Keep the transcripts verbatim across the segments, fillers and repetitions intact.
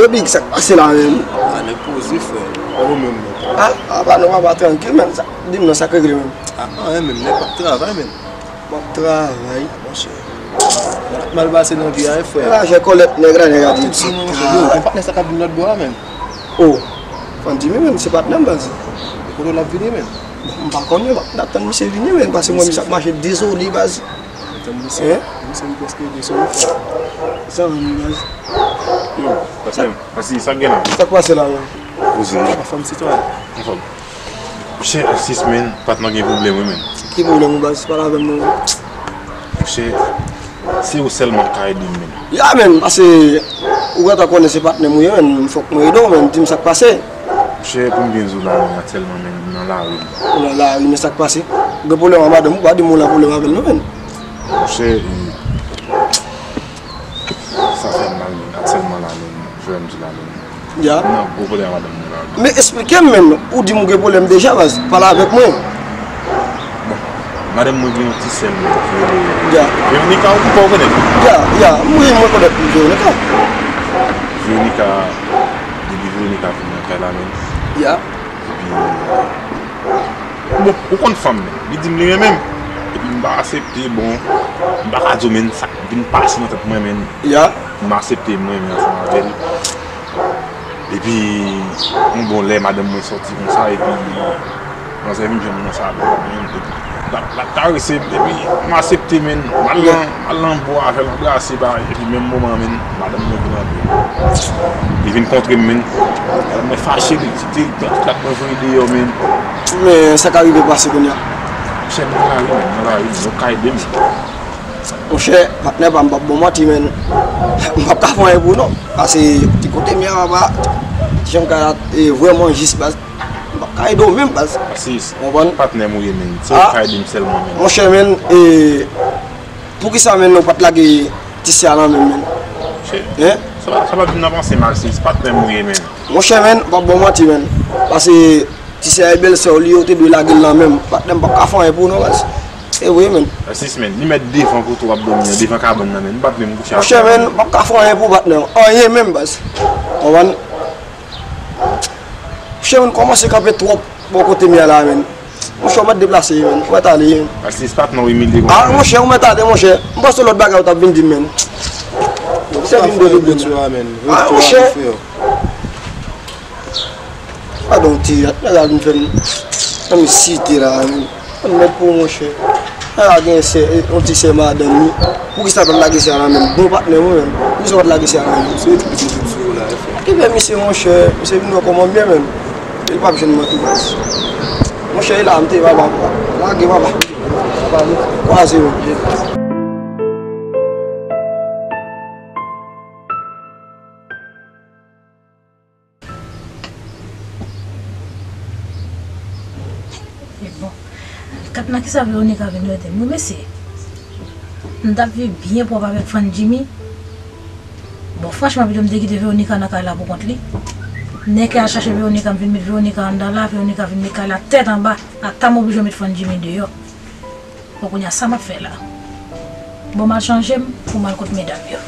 Yo, Big, sa k pase la menm? A, nèg poze, frè. Kòman ou menm, menm? A, apa nou papa, trankil, menm. Sa, di m non, sa k regle menm? A, anyen menm, nèg p ap travay menm. M ap travay. Monchè, mal pase nan vi a, wi, frè. Lajè kòlèt nèg la, nèg la di. Tout di mwen, monchè, yo, gen patnè sa k ap vin lòt bò a menm. O, Fann Jimmy menm, se patnè m, baz. E kote l ap vini menm? Bon, m pa konnen, m ap tann misye vini menm, paske mwen, misye ap mache dezole, baz. Tann misye, misye vin prèske dezole, frè. Sa menm, baz. Yo, patnè m, sa k gen la? Sa k pase la menm? Poze. Anfòm, sitwayen? Anfòm. Monchè, sis, menm, patnè gen pwoblèm, wi, menm. Ki pwoblèm ou, baz? Pale avè m non. Monchè, se ou sèlman k ka ede m, menm. Ya, menm, paske ou gentan konnen se patnè m ou ye, menm, fòk mwen ede w, menm, di m sa k pase. Monchè, pou m byen di w la, menm, aktyèlman, menm, m nan lari. Ou nan lari, men sa k pase? Ou gen pwoblèm ak madanm ou, pa di m ou nan pwoblèm avè l non, menm. Monchè, e, sa fè m mal, menm, aktyèlman la, menm, jwè m di la, menm. Ya. M nan gwo pwoblèm ak madanm mwen la. Men eksplike m, menm. Ou di m ou gen pwoblèm deja, baz. Pale avèk mwen. Bon, madanm mwen gen yon ti sè l, menm, ki rele Ya. Veronica, ou, ou pa rekonèt? Ya, ya. Wi, mwen rekonèt Veronica. Veronica, depi Veronica vin nan kay la, menm. Ya. Epi, bon, ou konn fanm, menm. Li di m li renmen m. Epi m pa aksepte, bon, m pa ka di w, menm, sa k vin pase nan tèt mwen, menm. Ya. M aksepte m renmen ansanm avè l. Epi, yon bon lè, madanm mwen sòti konsa, epi manzè vin jwenn mwen nan salon, menm, epi l ap, l ap karese m, epi m aksepte, menm. M al nan, m al nan bò avè l, anbrase, ba, epi menm moman, menm, madanm mwen vin antre. Li vin kontre m, menm. Madanm mwen fache, li kite, li pran tout kat mwen voye deyò, menm. Men sa ka rive pase kounye a? Monchè, m nan lari, menm, nan lari, menm, ou ka ede m. Monchè, patnè pa m, m p ap ba w manti, menm. M p ap ka fè anyen pou ou non. Paske ti kote m ye a, papa, ti jan m ka, e, vrèman jis, baz. M p ap ka ede w menm, baz. Sis, konprann? Patnè m ou ye, menm. Se ou ki ka ede m sèlman, menm. Monchè, menm, e, poukisa, menm, ou pa t lage ti sè a nan men m, menm? Monchè, sa pa, sa pa vin nan panse m, sis. Patnè m ou ye, menm. Monchè, menm, m p ap ba w manti, menm. Paske ti sè a e bèlsè w li, ou te dwe lage l nan men m. Patnè m, m p ap ka fè anyen pou ou non, baz. E vre, menm. Sis, menm, li mèt devan kote w ap dòmi an, devan kabann nan, menm. M p ap menm kouche atè. Monchè, menm, m p ap ka fè anyen pou ou, patnè. Anyen menm, baz. Konprann? Monchè, menm, kòmanse kanpe twòp bò kote m ye a la, menm. Monchè, ou mèt deplase, menm. Ou mèt ale, menm. Sis, patnè w imilye konsa, menm. A, monchè, ou mèt ale, monchè. M panse lòt bagay ou t ap vin di m, menm. Ou t ap vin di m, menm. A, monchè. Gadon ti yat, nèg la vin fè m nan misite la, menm. Mèt pou monchè. Nèg la gen sè, yon ti sè madanm li. Poukisa l pa t lage sè a nan men m? Bon patnè mwen menm. Poukisa w pa t lage sè a nan men m? Se li ki te sou ou la, e frè. Ebyen, misye, monchè, misye vin wè kòman m ye menm. E li p ap jwenn mwen tou, baz. Monchè, e la m te, papa. Lage, papa. Papa, nou kwaze, menm. E bon, kat nan kisa Veronica vin rete m wi mesye. M t ap viv byen pwòp avèk Fann Jimmy. Bon, franchman, pito m te kite Veronica nan kay la pou kont li. Nèg ki al chache Veronica, m vin met Veronica anndan la, Veronica vin met kay la tèt anba. Ata m oblije met Fann Jimmy deyò. Bon, kounye a, sa m ap fè la? Bon, m al chanje m pou m al kot medam yo.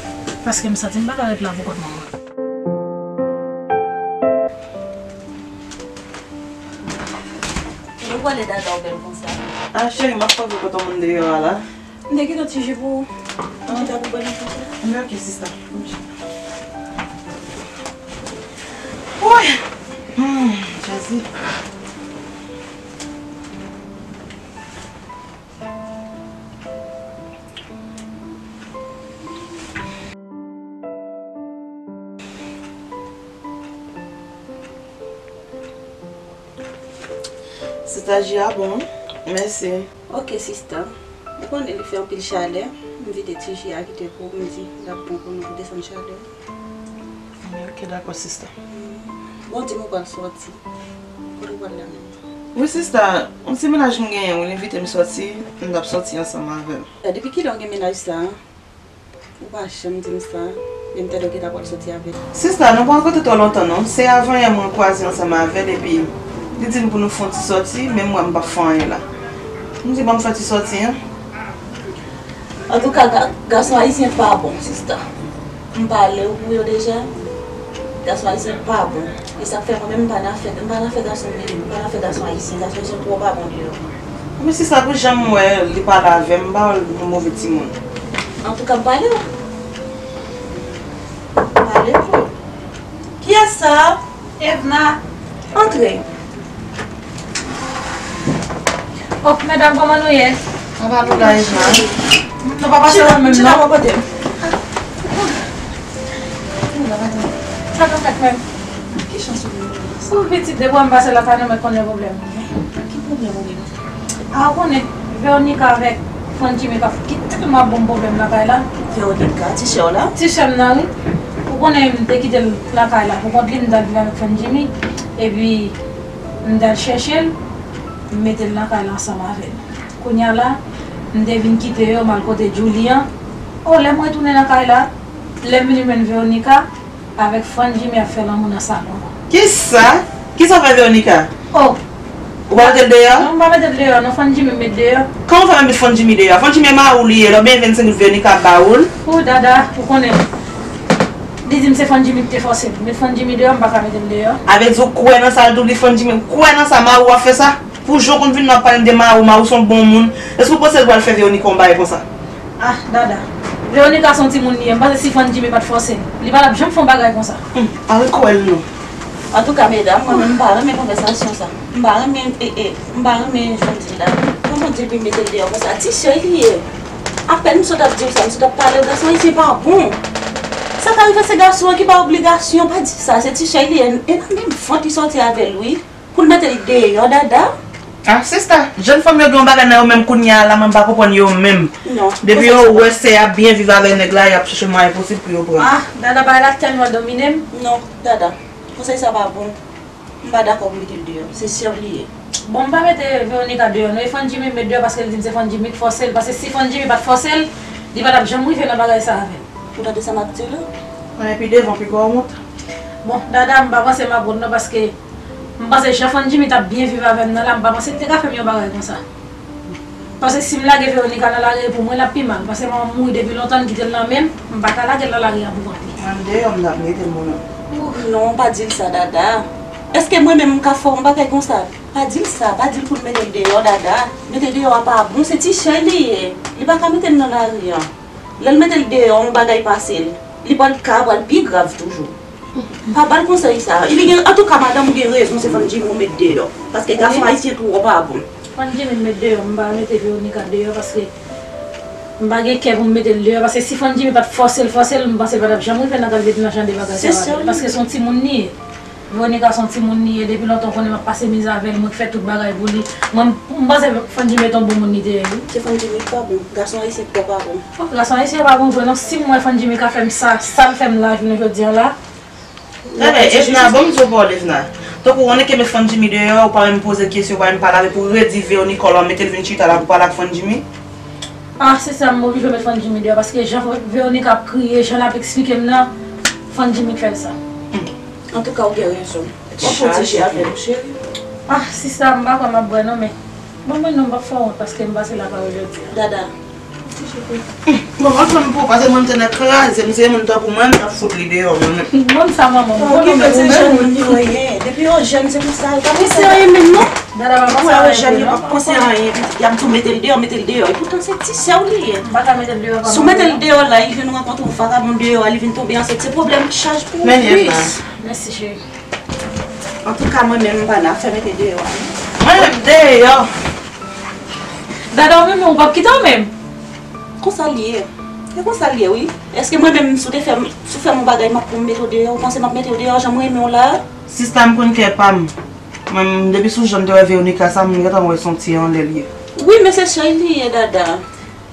Paske m santi m pa ka ret la pou kont mwen menm. Ou pwale dada w bèl konsa? A, cheri, m ap fè pou kote moun deyò a la. M te kite yon ti ji pou ou. Ou chita pou bwè nan konsa? Men ok, sista. Woy! Hmm, Jezi. Sista, ji a bon, mèsi. Ok, sista. Ou konnen li fè anpil chalè, m vide ti ji a kite pou ou, m di l ap bon pou nou pou desann chalè. Ok, dakò, sista. Bon, di m ou pral sòti. Kote w pral la menm? Wi, sista, yon ti mennaj m genyen, wi, li envite m sòti, m t ap sòti ansanm avè l. Depi kilè w gen mennaj sa a? Ou pa janm di m sa, men m tande w gentan pral sòti avè l. Sista, nou pa rankontre twò lontan non. Se avanyè mwen kwaze ansanm avè l, epi li di m pou nou fè yon ti sòti, men m wè m p ap fè anyen la. M di ban m fè ti sòti an. Antouka, ga-, gason ayisyen pa bon, sista. M pale w pou yo deja. Gason ayisyen pa bon. E sa k fè mwen menm m pa nan afè, m pa nan afè gason menm, m pa nan afè gason ayisyen. Gason ayisyen twò pa bon deyò. Men sista, pou jan m wè li pale avè m, m pa wè l yon move timoun. Antouka, m pale w. M pale w. Kiyès sa? Evna. Antre. Oh, medam, kòman nou ye? Anba nou la, Evna. Nou pa pase la menm, non? Chita bò kote m. Sa ka fèt menm? Ki chans ou gen konsa? Ou pitit, depi w wè m pase la, sa nou mèt konn gen pwoblèm. Ki pwoblèm ou gen? A, ou konnen, Veronica avèk Franjimi ka fout ki tèlman ap ban m pwoblèm lakay la. Veronica, ti sè w la? Ti sè m nan, wi. Ou konnen, m te kite l lakay la pou kont li, m t al viv avèk Franjimi. Epi, m t al chèche l, m mete l lakay la ansanm avè l. Kounye a la, m te vin kite yo, m al kote Djouly an. O, lè m retounen lakay la, lè m vin jwenn Veronica, avèk Franjimi ap fè lanmou nan salon an. Kisa? Kisa w fè Veronica? Oh. Ou pa mete l deyò? Non, m pa mete l deyò, non, Franjimi m met deyò. Kòman w fè met Franjimi deyò? Franjimi e mari w li ye, lè w benyen vennsenk goud Veronica ap ba ou l? Oh, dada, ou konnen. Li di m se Franjimi ki te fòse m. Met Franjimi deyò, m pa ka mete l deyò. A vle di w kwè nan sa l di w li Franjimi, w kwè nan sa mari w ap fè sa? Pou jan w konn vin nan ap pale m de mari w, mari w se yon bon moun. Èske w panse l pral fè Veronica yon bagay konsa? Ah, dada. Veronica se yon timoun li ye. M panse si Franjimi pa t fòse l, li pa t ap janm fè yon bagay konsa. Hmm, pa rekwè l non. Antouka, medam, mwen menm m pa renmen konvèsasyon sa. M pa renmen, e, e, m pa renmen jan w di l la. Kòman w di l pou l mete l deyò konsa? Ti sè li ye. Apèn m sot ap di w sa, m sot ap pale w, gason ayisyen pa bon. Sa ka rive se gason an ki bay obligasyon, pa di sa, se ti sè li ye. E nan menm vant li sòti avè l, wi. Pou l mete l deyò, dada. Ah, sista, jèn fanm yo gen yon bagay nan yo menm kounye a la, mwen pa konprann yo menm. Non. Depi yo wè sè y ap byen viv avè nèg la, y ap chèche mwayen posib pou yo pran. Ah, dada, bagay la tèlman domine m. Non, dada, konsèy sa pa bon. M pa dakò pou mete l deyò. Se sè w li ye. Bon, m pa mete Veronica deyò, non. E Franjimi m met deyò paske l di m se Franjimi k fòse l. Paske si Franjimi pa t fòse l, li pa t ap janm rive nan bagay sa avè l. Ou tande sa m ap di w la? Mwen, pi devan, pi gwo wont. Bon, dada, m pa panse m ap wont, non, paske M panse jan Franjimi t ap byen viv avè m nan la, m pa panse l te ka fè m yon bagay konsa. Paske si m lage Veronica nan lari pou mwen, l ap pi mal. Paske manman m mouri depi lontan, l kite l nan men m, m pa ka lage l nan lari a pou kont li. Mwen deyò m t ap mete l, mwen menm. Ouh, non, pa di l sa, dada. Èske mwen menm m ka fè yon bagay konsa? Pa di l sa, pa di l pou l mete l deyò, dada. Mete l deyò a pa bon, se ti sè li ye. Li pa ka mete l nan lari a. Lè l mete l deyò, yon bagay pase l. Li pral ka pral pi grav toujou. Pa ba l konsèy sa. Epi gen, antouka, madanm, ou gen rezon, se Franjimi ou met deyò. Paske gason ayisyen twò pa bon. Franjimi m met deyò, m pa mete Veronica deyò paske m pa gen kè pou m mete l deyò. Paske si Franjimi pa t fòse l, fòse l, m panse l pa t ap janm rive nan kalite nan jan de bagay sa yo. Paske se yon timoun li ye. Veronica se yon timoun li ye. Depi lontan ou konnen m ap pase mizè avè l, mwen k fè tout bagay pou li. Mwen, m panse Franjimi se yon bon moun li te ye, wi. Se Franjimi ki pa bon. Gason ayisyen twò pa bon. Fòk gason ayisyen pa bon vre non. Si m wè Franjimi ka fè m sa, sa l fè m la, jounen jodi a la, Ebyen, Evna, bon, m di w pawòl, Evna. Tankou w konnen ke met Franjimi deyò, ou pa menm poze l kesyon, ou pa menm pale avè l pou redi Veronica, ou la mete l vin chita la pou pale ak Franjimi. Ah, se sa, m oblije met Franjimi deyò, paske jan Veronica ap kriye, jan l ap eksplike m nan, Franjimi k fè l sa. Hmm. Antouka, ou gen rezon. W ap pwoteje avè l, cheri. Ah, sista, m pa kwè m ap bwè non, men Bon, mwen non, m p ap fè w wont paske m pase lakay ou jodi a. Dada. Bon, m ap fè m pou, paske mwen m te nan kraze, m se moun tankou mwen, m t ap fout li deyò, mwen menm. Bon, sa manman m, bon, non, men ou menm. Depi yo jèn, se pou sa, yo pa panse anyen menm, non. Dada, pa panse anyen, non. Yo pa panse anyen, epi y ap di w mete l deyò, mete l deyò. Epoutan, se ti sè w li ye. M pa ka mete l deyò, pa. Si w mete l deyò la, li vin rankontre yon vagabon deyò a, li vin tonbe ansent, se pwoblèm chaj pou ou plis. Mèsi, cheri. Antouka, mwen menm, m pa nan afè mete deyò a, non. Mwen menm deyò. Dada, ou menm, ou p ap kite w menm. Konsa l ye. E konsa l ye, wi. Èske mwen menm, si w te fè m, si w fè m yon bagay, m ap pou m mete w deyò, ou panse m ap mete w deyò, jan m renmen w la a? Sista, m konn kè pa m. Mwen, depi sou jan m te wè Veronica sa, m gentan wè se yon ti anlè l ye. Wi, men se sè l li ye, Dada.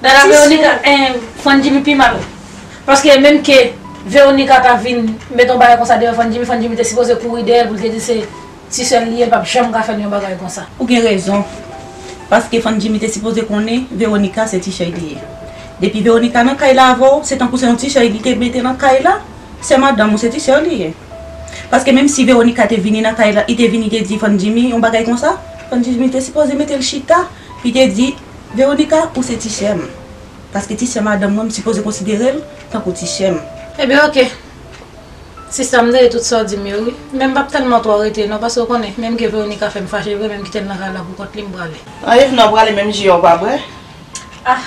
Dada, Veronica, eh, Franjimi pi mal. Paske menm ke Veronica ta vin met yon bagay konsa deyò Franjimi, Franjimi te sipoze kouri dèyè l pou l te di se ti sè l li ye, l p ap janm ka fè l yon bagay konsa. Ou gen rezon. Paske Franjimi te sipoze konnen Veronica se ti sè l li ye. Depi Veronica nan kay la avè w, se tankou se yon ti sè l li te mete nan kay la. Se madanm ou, se ti sè l li ye. Paske menm si Veronica te vini nan kay la, li te vini te di Franjimi yon bagay konsa, Franjimi te sipoze mete l chita, li te di, Veronica, ou se ti sè m. Paske ti sè madanm mwen, m sipoze konsidere l tankou ti sè m. Ebyen, oke. Sista, m tande tout sa w di m yo, wi. Men m p ap tèlman twò rete, non, paske w konnen, menm ke Veronica fè m fache vre, men m kite l nan kay la pou kont li, m prale. An, Evna, w prale menm, J A w pa prè? Ah,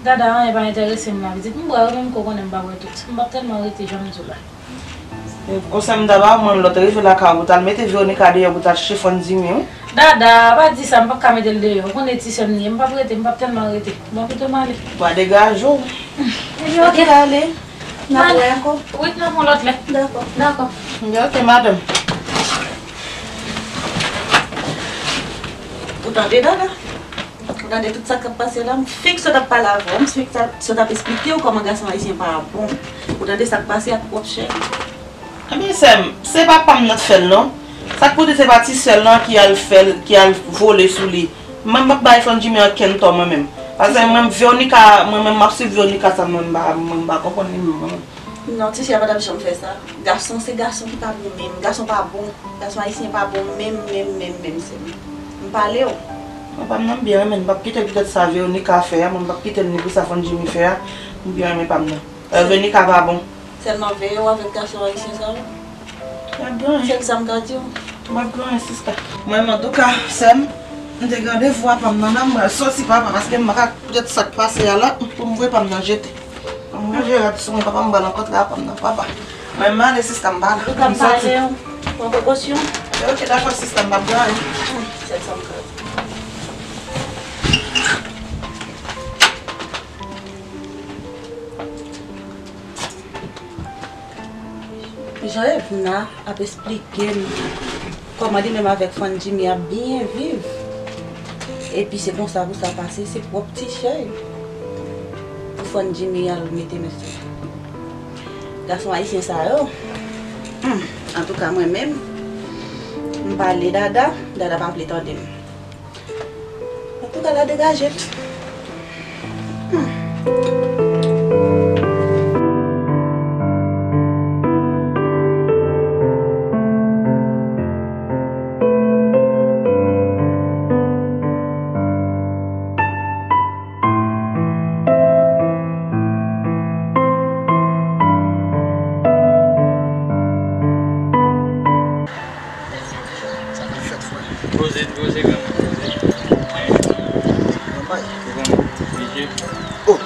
Dada, anyen pa enterese m la, pitit. M prale, menm ke w konnen m pa prè tout. M p ap tèlman rete, jan m di w la. E, konsèy m ta ba w, mwen, lè w te rive lakay ou, pou w t al mete Veronica deyò, pou w t al chache Fondimi, wi. Dada, pa di sa, m p ap ka mete l deyò. Ou konnen ti sè m li ye, m p ap rete, m p ap tèlman rete. Bon, pito m ale. Ou pa degaje w. Ebyen, oke. Oke, ale. N ap wè ankò. Wi, n ap wè yon lòt lè. Dakò. Dakò. Ebyen, oke, madanm. Ou tande, Dada? Ou tande tout sa k ap pase la? M fenk sot ap pale avè w, m fenk sa-, sot ap esplike w kòman gason ayisyen pa bon. Ou tande sa k pase ak pwòp chè? Ebyen, sè m, se papa m nan t fè l, non. Sa k pou di se pa ti sè l lan ki al fè l, ki al vole sou li. Mwen, m p ap bay Fondimi ankenn tò, mwen menm. Paske mwen, Veronica, mwen menm, m ap swiv Veronica sa, mwen, m pa, mwen, m pa konprann li menm, mwen menm. Non, ti fi a pa t ap janm fè sa. Gason se gason ki pa bon menm. Gason pa bon. Gason ayisyen pa bon menm, menm, menm, menm, sè m. M pale w. Mwen pa m nan, m byen renmen l. M p ap kite l poutèt sa Veronica fè a. Mwen, m p ap kite l ni pou sa Fondimi fè a. M byen renmen pa m nan. Euh, Veronica pa bon. Sèlman veye w avèk gason ayisyen sa yo. M ap gen anyen. Sèl sa m ka di w. M ap gen anyen, sista. Mwen, antouka, sè m, m te gen randevou a pa m nan la, m pral soti papa, paske m pa ka poutèt sa k pase a la, pou m voye pa m nan jete. Mwen jere sou mwen, papa, m pral rankontre a pa m nan, papa. Mwen, m ale, sista, m pa la. Ou ka m soti. Pale, pran prekosyon. Ok, dakò, sista, m p ap gen anyen. Sèl sa m ka di. Jan Evna ap esplike m kòman li menm avèk Fondimi ap byen viv. Epi se konsa pou sa pase, se pwòp ti chè pou Fondimi al mete men sou gason ayisyen sa yo. Hmm, antouka mwen menm, m pale Dada, Dada pa vle tande m. Antouka, la degaje l. Hmm. Sa k ap fèt, frè? Poze, poze, granmoun, poze. Bon bay. Ou konnen, mesye. Oh!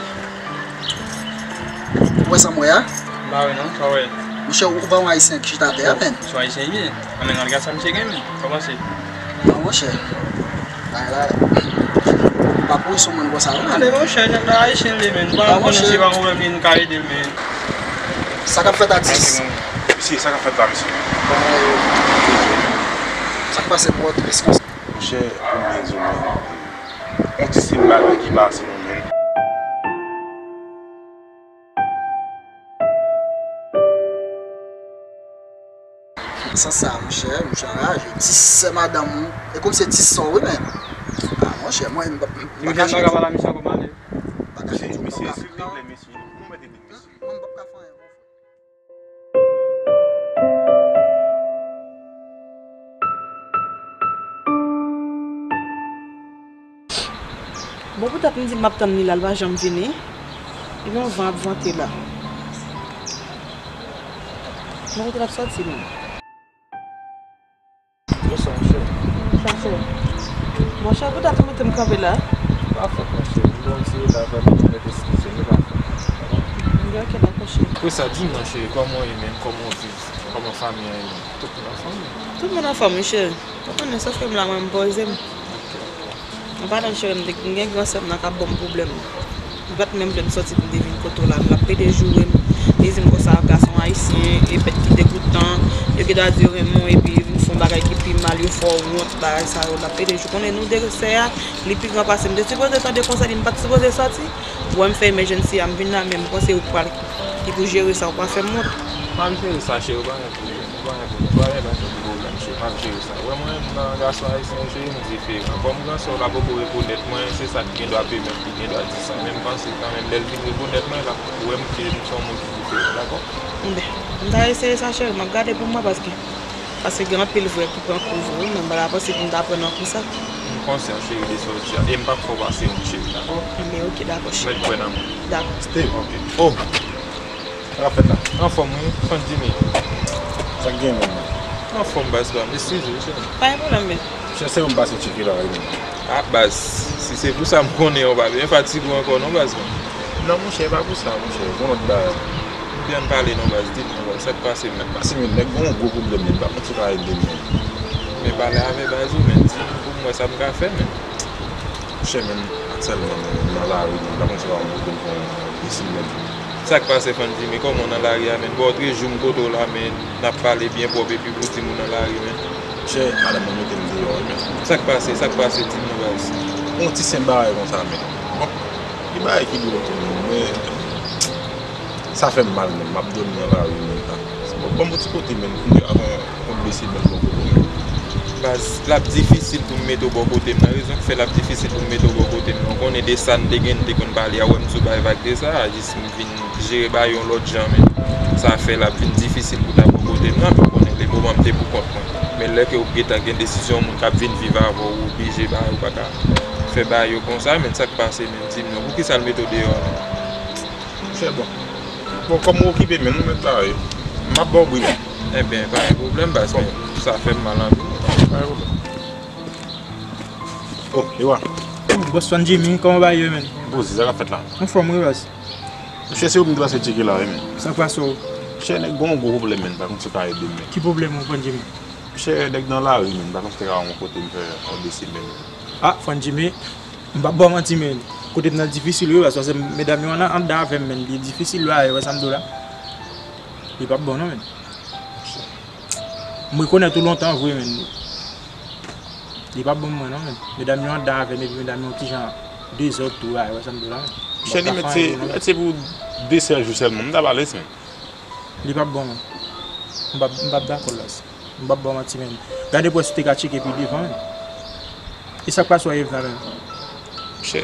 Ou wè sa m wè a? M pa wè non, sa w wè? Monchè, ou pa yon ayisyen ki chita atè a, menn? Ou se yon ayisyen, wi. An, men, gad sa misye gen, menn. Kòmanse. Non, monchè. Bagay la, m pa pouri sou moun konsa, non, menn. Ale, monchè, nèg la ayisyen, li, menn. Ou pa konn si pa yon pwoblèm, li, nou ka ede l, menn. Sa k ap fèt, atis? Mesye, sa k ap fèt la, mesye? Sa k pase, bro, tris konsa? Monchè, pou m byen di w, menn, yon ti seri bagay ki pase nou, menn. Nan sans sa, monchè, monchè anraje. Ti sè madanm ou. E kòmsi ti sè w, wi, menn. Ah, monchè, mwen, m pa, m pa ka chita. Mesye, silvouplè, mesye, nou mèt ede mesye. Mwen, m p ap ka fè anyen pou ou, frè. Bon, poutèt m di m ap tann li la, l pa janm vini. Li gen yon van ap vante la. Bon, kote l ap sòti menm? Bonswa, monchè. Bonswa, chè. Monchè, poutèt ou mete m kanpe la? Pa fòt, monchè. M gen yon ti reta, vrèman, m mèt eskize m, wi, pa fòt. Ok, dakò, chè. Apre sa, di m non, chè, kòman w ye menm? Kòman w viv? Kòman fanmi an ye menm? Tout moun anfòm? Tout moun anfòm, wi, chè. Ou konnen, sòf ke m la, mwen, m poze m. Ok, ok. An palan, chè, m te gen gran sè m nan k ap ban m pwoblèm. Li pa t menm vle m sòti pou m te vin kote w la. L ap pede joure m. Li di m konsa, gason ayisyen, e bèt ki degoutan, yo gen dwa di yo renmen w, epi yo vin fè yon bagay ki pi mal, yo fè w wont, bagay sa yo. L ap pede joure. Konnen nou de sè a, li pi gran pase m. M te sipoze tande konsèy li, m pa t sipoze sòti. Ou wè m fè emergency a, m vin la, men m panse ou pral, li pou jere sa, ou pa fè m wont. M ap jere sa, cheri, ou pa gen pwoblèm. Ou pa gen pwoblèm, pa gen pwoblèm, cheri, m ap jere sa. Ou wè mwen menm nan gason ayisyen yo, cheri, m diferan. Kòm gran sè w la poko rekonèt mwen, se sa ki gen dwa pèmèt li gen dwa di sa. Men m panse kanmenm, lè l vin rekonèt mwen, l ap wè m ke m se yon moun ki diferan, dakò? Bon, m ta eseye sa, cheri, m ap gade pou m wè, paske, paske gen anpil vre ki pran kou vre, wi, men m pa ta panse pou m ta pran nan kou sa. M konsyan, cheri, de sa w di a, e m p ap fè w pase wont, cheri, dakò? Bon, ok, dakò, cheri. Mèt kwè nan mwen. Dakò. Steve. Ok. Oh! Sa k ap fèt la? Anfòm wi, Fandjimi. Sa k gen menm? Anfòm baz pa m, eskize wi cheri. Pa gen pwoblèm men. Chè, se pou m pase tcheke la wi menm. Ah baz, si se pou sa m konnen ou pa byen fatige w ankò non baz pa m. Non monchè, e pa pou sa monchè, gon lòt bagay. M byen pale non baz, di m non baz, sa k pase menm? Pase menm, nèg gon gwo pwoblèm menm, pa konn si w ka ede m menm. Men pale avè baz ou menm, di m pou m wè sa m ka fè menm. Monchè menm, aktyèlman menm, m nan lari menm, m pa konn si w ka ban m kote m fè yon isit menm. Sa k pase Fandjimi, kòman w nan lari a menm? Bon, trè jou m kote w la menm, n ap pale byen pwòp epi pou di m ou nan lari menm. Chè, madanm mwen mete m deyò wi menm. Sa k pase, sa k pase, di m non baz. Yon ti senp bagay konsa menm. Bon, gen bagay ki dwe tou menm, men sa fè m mal menm, m ap dòmi nan lari menm. Bon, ban m yon ti kote menm, kounye a avan yon blese menm bò kote menm. Baz, l ap difisil pou m mete w bò kote m nan, rezon k fè l ap difisil pou m mete w bò kote m nan, ou konnen de sa n te gen, n te konn pale a, ou wè m sou bay vag de sa, jis m vin jere bagay yon lòt jan menm. Sa fè l ap vin difisil pou ta bò kote m nan, men ou konnen le moman m te pou kont mwen. Men lè ke ou gentan gen desizyon moun k ap vin viv avè w, ou oblije bagay, ou pa ka fè bagay yo konsa, men sa k pase menm, di m non, poukisa l mete w deyò menm? Monchè bon. Bon, kòm ou okipe menm, nou mèt bare. M ap ba w bri menm. Enben, pa gen pwoblèm, baz, men sa fè m mal anpil. Pa gen pwoblèm. Oh, Ewa. Oh, bòs Fandjimi, kòman bagay yo menm? Poze, sa k ap fèt la? Anfòm wi baz. Monchè, se ou m te pase tcheke la wi menm. Sa k pase w? Monchè, nèg gon gwo pwoblèm menm, pa konn si w ka ede m menm. Ki pwoblèm ou Fandjimi? Monchè, nèg nan lari menm, pa konn si w te ka ban m yon kote m fè yon blese menm. Ah, Fandjimi, m p ap ba w manti menm. Kote m nan difisil wi baz, paske medam yo an, anndan avè m menm, li difisil la, ou wè sa m di w la. Li p ap bon non menm. M rekonèt ou lontan vre menm. Li p ap bon mwen non menm. Medam yo anndan avè m epi medam yo ti jan dezòd tou la, ou wè sa m di w la menm. Monchè, li mèt se, li mèt se pou de sèl jou sèlman, m t ap alèz menm. Li p ap bon menm. M p ap, m p ap dakò la. M p ap ba w manti menm. Gade pou wè si w te ka tcheke pi devan menm. E sa k pase w a Evna menm? Monchè.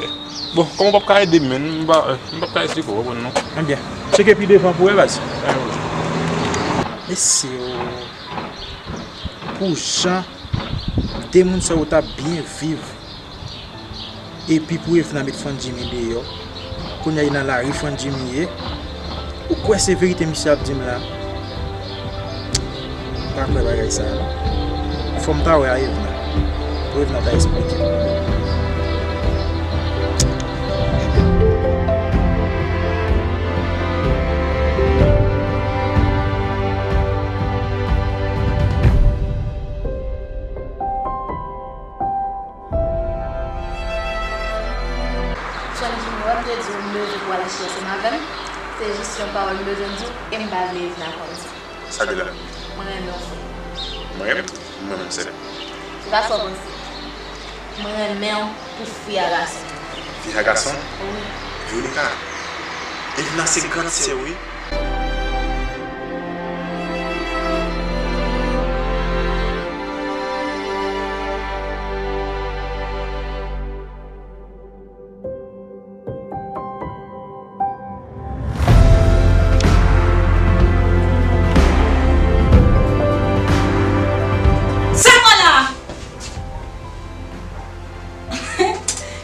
Bon, kòm ou p ap ka ede m menm, m pa, m p ap ka esplike w, ou konprann non? Ebyen, tcheke pi devan pou wè baz. Mesye o. Pou jan de moun sa yo t ap byen viv. Epi pou Evna met Fandjimi deyò. Kounye a li nan lari Fandjimi ye. Ou kwè se verite misye ap di m la? M pa kwè bagay sa a non. Fò m ta wè a Evna. Pou Evna ta esplike m. Fandjimi, wè m te di w m bezwen pou w al achte ansanm avè m. Se jis yon pawòl m bezwen di w e m pa vle Evna konn sa. Sa ki la? Mwen renmen w vre. Mwen? Mwen menm sèl. Ou ka fè w panse. Mwen renmen w pou fi a gason. Fi a gason? Wi. Veronica, Evna se grann sè w wi. Sa pran la?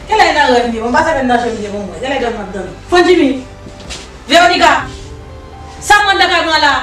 Genlè nan rèv m ye, mwen pa sa fè m nan je m ye mwen. Genlè dòmi m ap dòmi. Fandjimi! Veronica! Sa pran nan kay mwen la?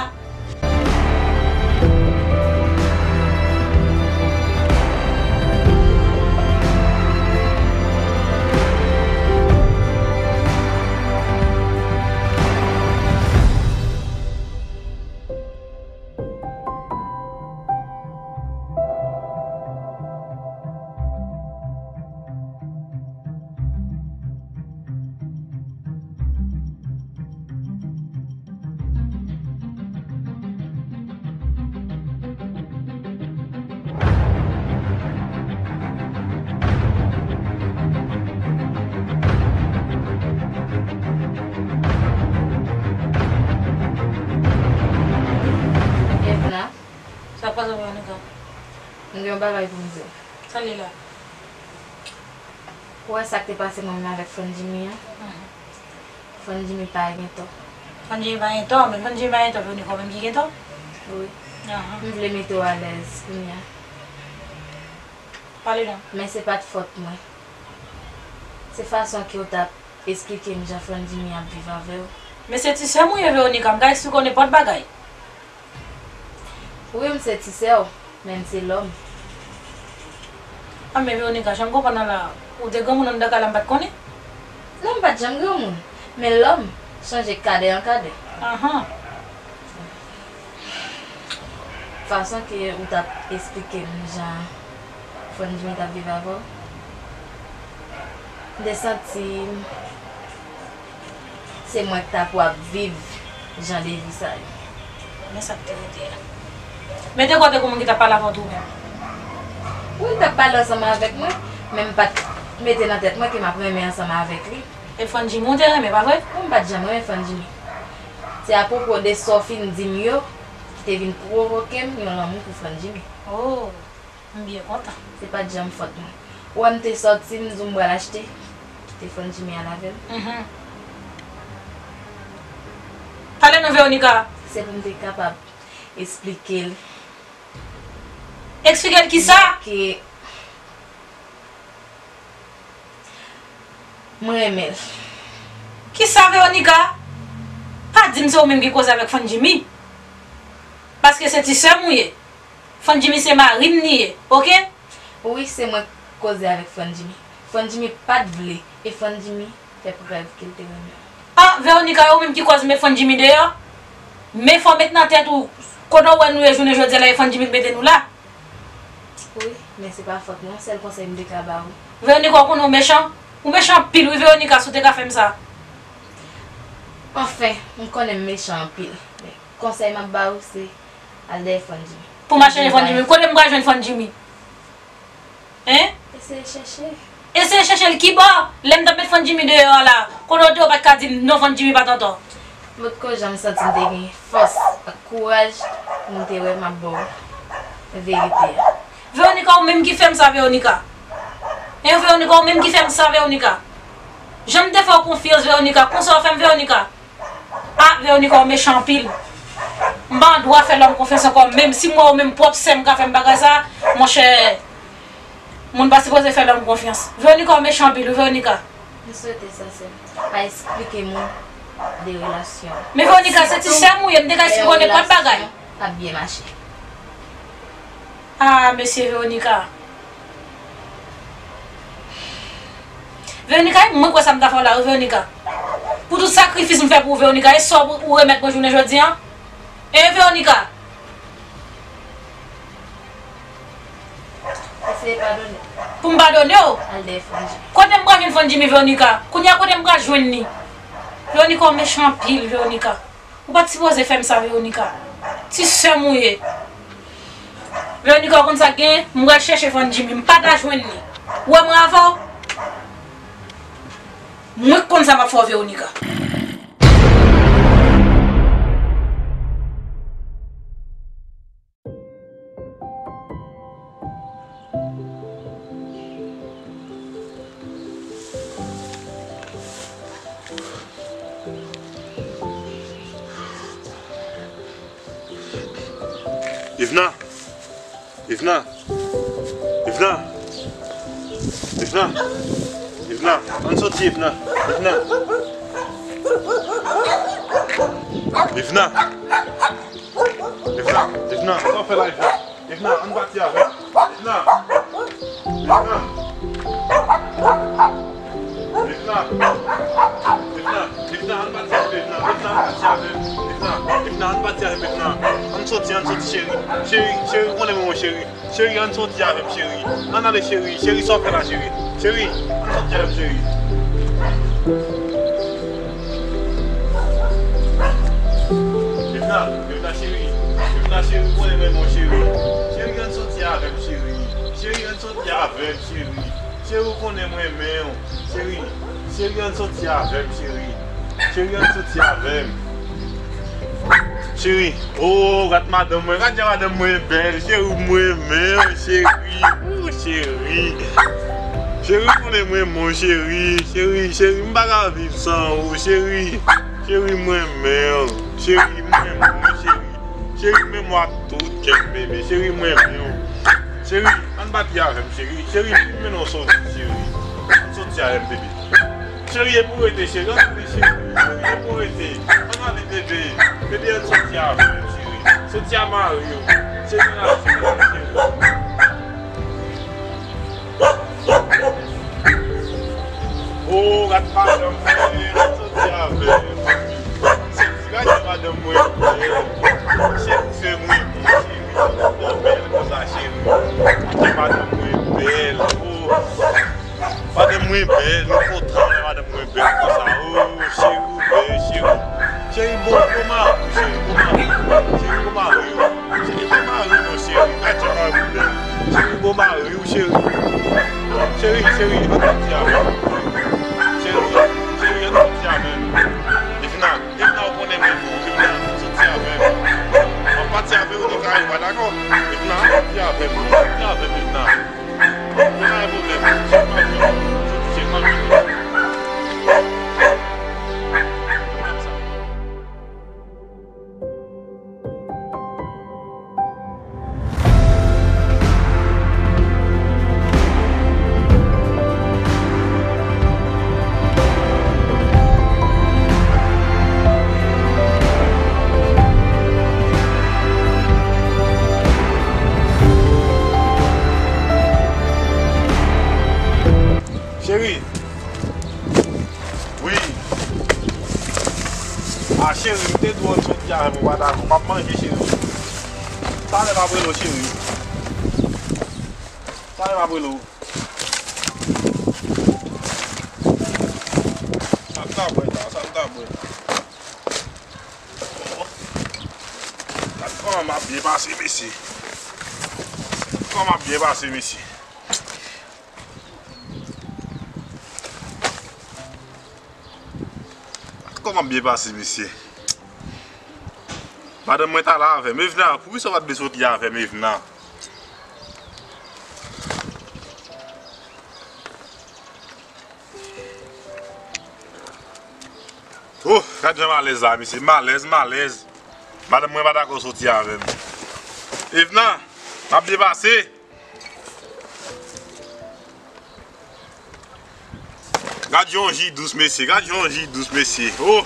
Evna. Sa k pase, Veronica? M gen yon bagay pou m di w. Sa l ye la? Ou wè sa k te pase mwen menm avèk Fandjimi an? Mhm. Fandjimi pa gen tò. Fandjimi pa gen tò, men Fandjimi pa gen tò, Veronica ou menm ki gen tò? Wi. Ahan. M vle mete w alèz kounye a. Pale non. Men se pa t fòt mwen. Se fason ke w t ap esplike m jan Fandjimi ap viv avè w. Men se ti sè m ou ye, Veronica, m ka eksplike w nenpòt bagay. Wi, m se ti sè w, men m se lòm. A, men Veronica, jan m konprann nan la, ou te granmoun anndan kay la, m pa t konnen? Non, m pa t janm granmoun, men lòm chanje kadè an kadè. Ahan. Fason ke ou t ap eksplike m jan Franjimi t ap viv avè w, m te santi m se mwen k ta pou ap viv jan de vi sa yo. Men sa k te rete a. Men te kwè te gon moun ki t ap pale avè w tou menm. Wi, l t ap pale ansanm avèk mwen, men m pa t mete nan tèt mwen ke m ap renmen ansanm avèk li. E Franjimi w te renmen, pa vre? Wi, m pa t janm renmen Franjimi. Se apwopo de sa w fin di m yo ki te vin pwovoke m yon lanmou pou Franjimi. Oh, m byen kontan. Se pa t janm fòt mwen. Ou wè m te sòti, m di w m pral achte, kite Franjimi al avè m. Mhm. Pale non, Veronica. Se pou m te kapab eksplike l. Eksplike l kisa? Ke mwen renmen l. Kisa, Veronica? Pa di m se ou menm ki koze avèk Franjimi. Paske se ti sè m ou ye. Franjimi se mari m li ye, oke? Wi, se mwen k koze avèk Franjimi. Franjimi pa t vle, e Franjimi fè prèv ke l te renmen m. Ah, Veronica, e ou menm ki koz met Franjimi deyò? Men fò w met nan tèt ou, kote w wè nou ye jounen jodi a la, e Franjimi k mete nou la. Wi, men se pa fòt mwen, sèl konsèy m te ka ba ou. Veronica, ou konnen w mechan? Ou mechan anpil wi, Veronica, si w te ka fè m sa. Anfen, m konnen m mechan anpil, men konsèy m ap ba ou se al dèyè Franjimi. Pou m al chèche Franjimi. Kote m pral jwenn Franjimi? Hein? Eseye chèche. Eseye chèche l kibò? Lè m t ap met Franjimi deyò a la, kote w te, ou pa t ka di m non, Franjimi pa t antò? M potko janm santi m te gen fòs ak kouraj pou m te wè m ap ba w verite a. Veronica, ou menm ki fè m sa, Veronica. Hein, Veronica, ou menm ki fè m sa, Veronica. Jan m te fè w konfyans, Veronica, konsa w fè m, Veronica. Ah, Veronica, ou mechan anpil. M pa gen dwa fè lòm konfyans ankò, menm si m wè ou menm pwòp sè m ka fè m bagay sa, monchè, moun pa sipoze fè lòm konfyans. Veronica, ou mechan anpil, wi, Veronica. M swete sa, sè m, pa eksplike moun de relasyon. Men Veronica, se ti sè m ou ye, m te ka eksplike w nenpòt bagay. Ap byen mache. Ah, mesye, Veronica. Veronica, e mwen kwè sa m ta fè w la, wi, Veronica. Pou tout sakrifis m fè pou ou, Veronica, e sa w, ou remèt mwen jounen jodi a? E Veronica? Eseye padone. Pou m padone w? Al dèyè Franjimi. Kote m pral jwenn Franjimi, Veronica? Kounye a, kote m pral jwenn li? Veronica, ou mechan anpil, Veronica. Ou pa t sipoze fè m sa, Veronica. Ti sè m ou ye. Veronica, ou konn sa k genyen? M pral chèche Franjimi. M pa ta jwenn li. Ou wè mwen avè w? Mwen k konn sa m ap fè w, Veronica. Evna! Evna! Evna! Evna! Evna! Ann soti, Evna! Evna! Evna! Evna, Evna, sa w fè la, Evna? Evna, ann pati avè m. Evna! Evna! Evna! Evna, Evna, ann pati avè m, Evna. Evna, ann pati avè m. Evna, Evna, ann pati avè m, Evna. Ann soti, ann soti, cheri. Cheri, cheri, ou konnen mwen, cheri. Cheri, ann soti avè m, cheri. Ann ale, cheri. Cheri, sa w fè la, cheri? Cheri, ann soti avè m, cheri. Evna, Evna, cheri. Evna, cheri, ou konnen mwen, mwen, cheri. Cheri, ann soti avè m, cheri. Cheri, ann soti avè m, cheri. Cheri, ou konnen mwen renmen w. Cheri, cheri, ann soti avè m, cheri. Cheri, ann soti avè m. Cheri, oh, gad madanm mwen, gad jan madanm mwen bèl, cheri, mwen renmen w, cheri, oh, cheri. Cheri, ou konnen mwen renmen w, cheri, cheri, cheri, m pa ka viv san ou, cheri. Cheri, mwen renmen w, cheri, mwen renmen w, cheri. Cheri, m renmen w ak tout kè m, bebe, cheri, mwen renmen w. Cheri, ann pati avè m, cheri, cheri, m mennen w soti, cheri. Ann soti avè m, bebe. Cheri, e pou rete, cheri. Ann ale, cheri. Cheri, e pou rete. Ann ale, bebe. Bebe, ann soti avè m, cheri. Soti a mari w. Cheri, ann ale, cheri. Oh, gad madanm mwen, ann soti avè m. Cheri, gade madanm mwen bèl. Cheri, se mwen, cheri. Ou bèl konsa, cheri. Madanm mwen bèl. Oh. Madanm mwen bèl, mwen kontan lè madanm mwen bèl konsa. Oh, cheri, ou bèl, cheri. Cheri, bon, bon mari, cheri, bon mari. Cheri, bon mari, cheri, bon mari, non, cheri. Gad jan mari mwen bèl. Cheri, bon mari, ou cheri. Cheri, cheri, ann soti avè m. Cheri, cheri, ann soti avè m. Evna, Evna, ou konnen mwen bon. Evna, ann soti avè m. Mwen pati avè w nan kay ou pa dakò. Evna, ann soti avè m. Ann soti avè m, Evna. Cheri. Wi. A, cheri, m te di w ann soti avè m, ou pa dakò. M ap manje, cheri. Talè m ap rele w, cheri. Talè m ap rele w. Sa m ta bwè la, sa m ta bwè la. Gad kòman m ap byen pase, mesye. Gad kòman m ap byen pase, mesye. Gad kòman m ap byen pase, mesye. Madanm mwen t al avè m. Evna, poukisa w pa t vle soti avè m, Evna? Oh, gad jan m alèz la, mesye. M alèz, m alèz. Madanm mwen pa dakò soti avè m. Evna, m ap byen pase. Gad yon ji dous, mesye. Gad yon ji dous, mesye. Oh!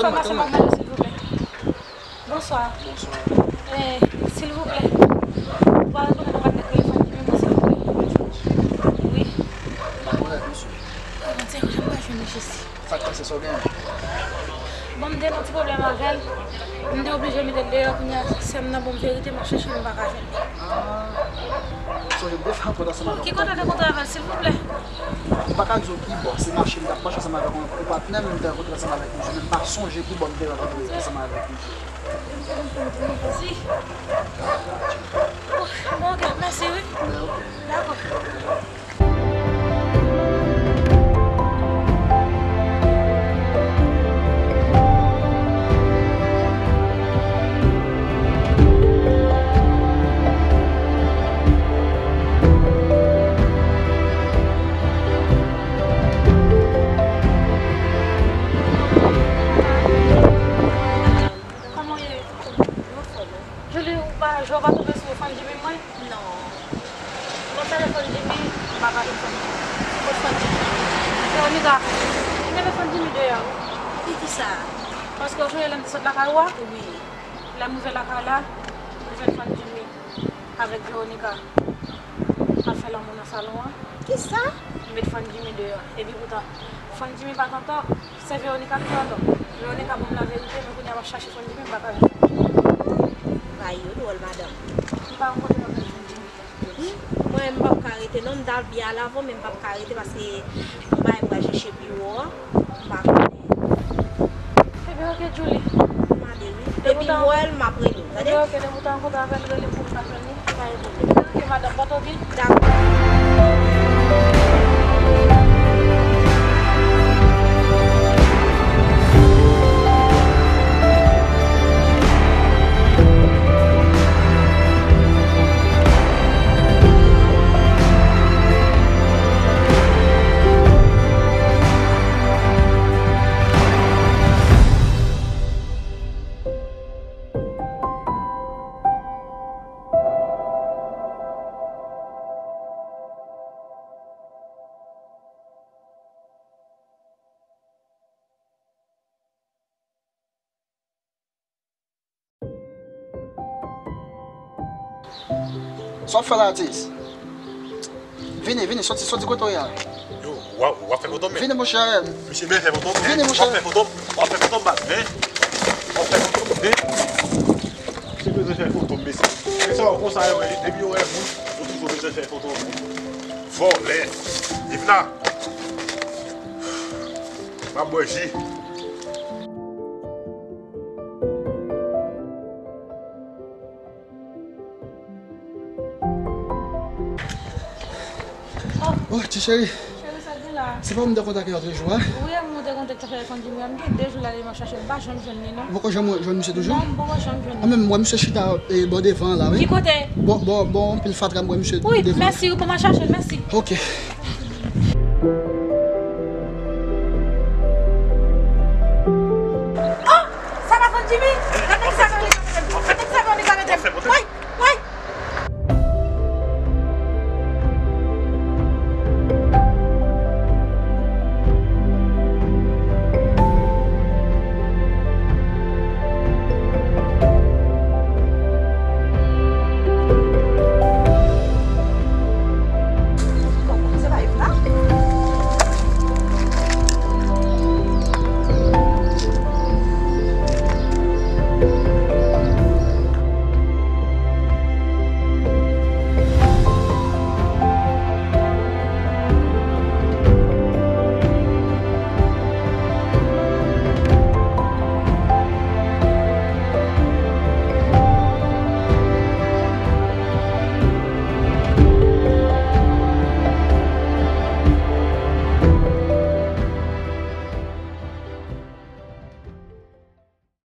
Bonswa, pase m ak Mano, silvouplè. Bonswa. Bonswa. Eh, silvouplè. Ou pa rekonèt yon patnè telefòn ki menm, silvouplè? Wi. M pa konnen misye. Mwen te, jan m pa jwenn li jis. Sa k pase, sa w genyen? Bon, m te gen yon ti pwoblèm avè l. M te oblije mete l deyò, kounye a, sè m nan ban m verite, m ap chèche l, m pa ka jwenn li. Ah. Sonje m te fè rankontre ansanm avè w. Ki kote w te rankontre avè l, silvouplè? M pa ka di w ki bò, se mache m t ap mache ansanm avèk yon, yon patnè m, m te rankontre ansanm avèk misye, men m pa sonje ki bò m te rankontre ansanm avèk misye. Si. Oh, bon, ok, mèsi, wi. Dakò. Kòman w ye? Mwen anfòm, wi. Julie, ou pa, je w pa tonbe sou Fann Jimmy mwen? Non. Mwen tande Fann Jimmy, m pa ka jwenn Fann Jimmy. Kot Fann Jimmy? Veronica, m kenbe Fann Jimmy deyò, wi. Poukisa? Paske w sonje lè m te sot lakay ou a? Wi. Lè m rive lakay la, m jwenn Fann Jimmy avèk Veronica ap fè lanmou nan salon an. Kisa? M met Fann Jimmy deyò. Epi poutan, Fann Jimmy pa t antò. Se Veronica ki t antò. Veronica ban m laverite, men kounye a m ap chache Fann Jimmy, m pa ka jwenn Fann Jimmy. Bagay yo dwòl, madanm. M pa konn kote m ap jwenn Fann Jimmy. Mwen, m p ap ka rete, non, m t al byen al avan, men m p ap ka rete paske yon bagay m pral chèche pi wo a, m pa konnen. Ebyen, ok, Julie. Mande wi. Depi m wè l, m ap rele w, tande? Ebyen, ok, depi w ta rankontre avè l, rele m pou m ka jwenn li. Pa gen pwoblèm. Ok, madanm, pote w byen. Dakò. Sa w ap fè la, atis? Vini, vini, soti, soti kote w ye a. Yo, w ap, w ap fè foto m, men. Vini, monchè. Misye, men fè foto m, men. Vini, monchè. W ap fè foto m, w ap fè foto m, bat, men. W ap fè foto m, men. Misye bezwen fè foto m, mesye. Men sa w konsa yo ye, depi yo wè moun, yo toujou bezwen fè foto m. Vòlè. Vin la. M ap bwè ji. Oh, ti cheri. Cheri, sa gen la? Se pa ou m te kontakte lòt jou a? Wi, m te kontakte fè konn di m gen de jou la li m ap chache l, m pa janm jwenn li non. Ou poko janm jwenn misye toujou? Non, m poko janm jwenn li. Mwen menm, m wè misye chita e, bò devan an la, wi. Ki kote? Bò, bò, bò, anpil fatra, m wè misye devan. Wi, mèsi, wi, pou m al chache l, mèsi. Ok.